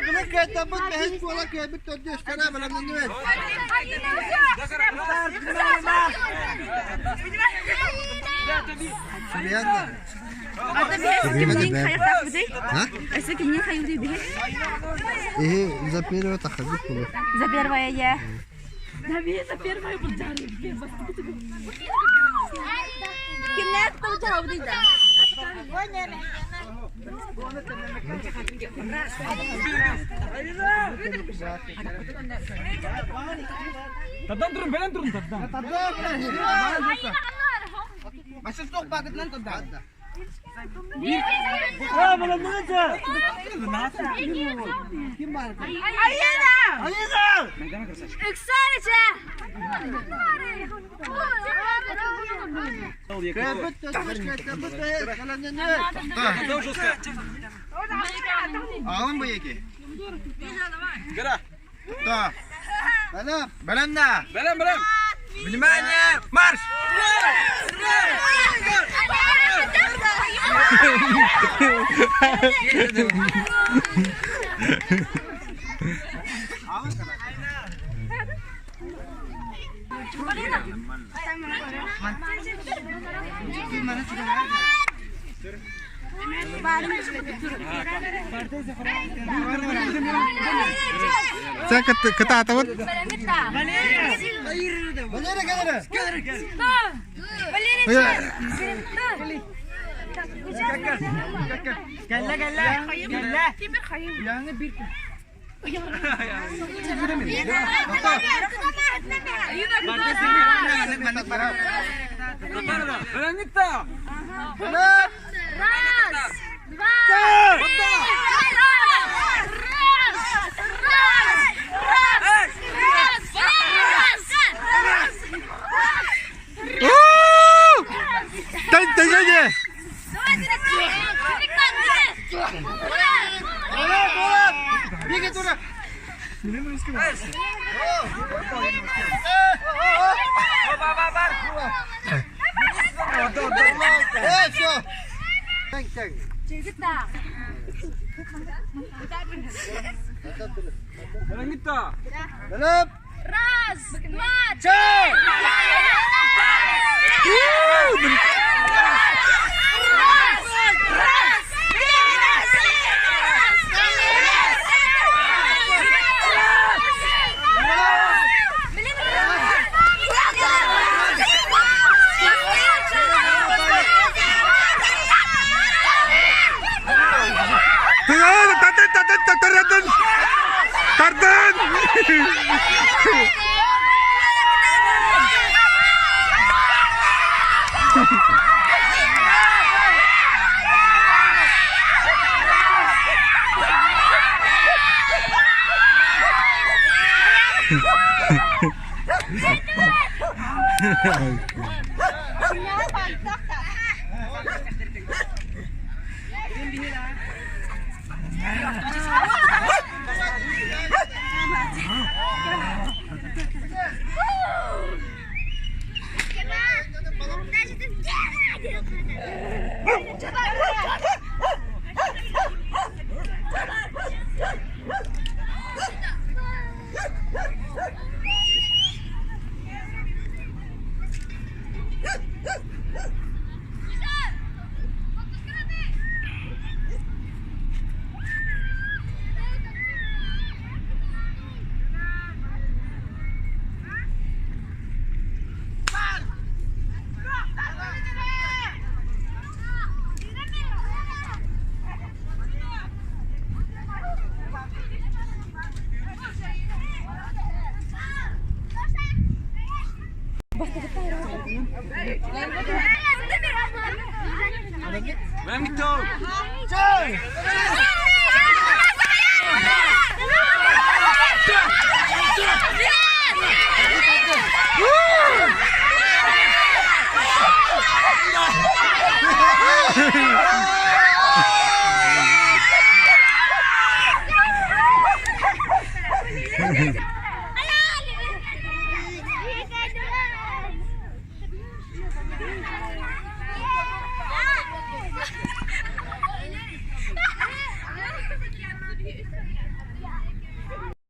Бүгүн кыайтарбыт бэһис буола кыайбыт төрдүөстэрэ бэлэмнэннибит. Өссө кимниин хайыылыы биһи? Иһи за первое тахабыт буолуо. За первое я. За первое Кимнээх тылдьаабытый да? Тардан турун, бэлэн турун тардан. Айына! Ыксарыча! Кыайбыт төрдүс кыайтарбыт бэһис бэлэмнэннибит. Аҕалым бу эки. Да. Бэлэм. Бэлэм да. Бэлэм, бэлэм. Внимание, марш! Сен кытаатабыт? Валера кэлэрэ. Кэллэ, кэллэ. Кэллэ. Бэлэм. Раз, два, три, раз, раз, раз, раз, раз, Тэн-тэн-тэн! Бэлэм, бэлэм. Бигэ тура. Э, все. Тэҥ-тэҥ. Бэлэм. Раз, два, Чэй! Раз, раз, Татын, татын, татын, тардын! Чэй! 2, 3.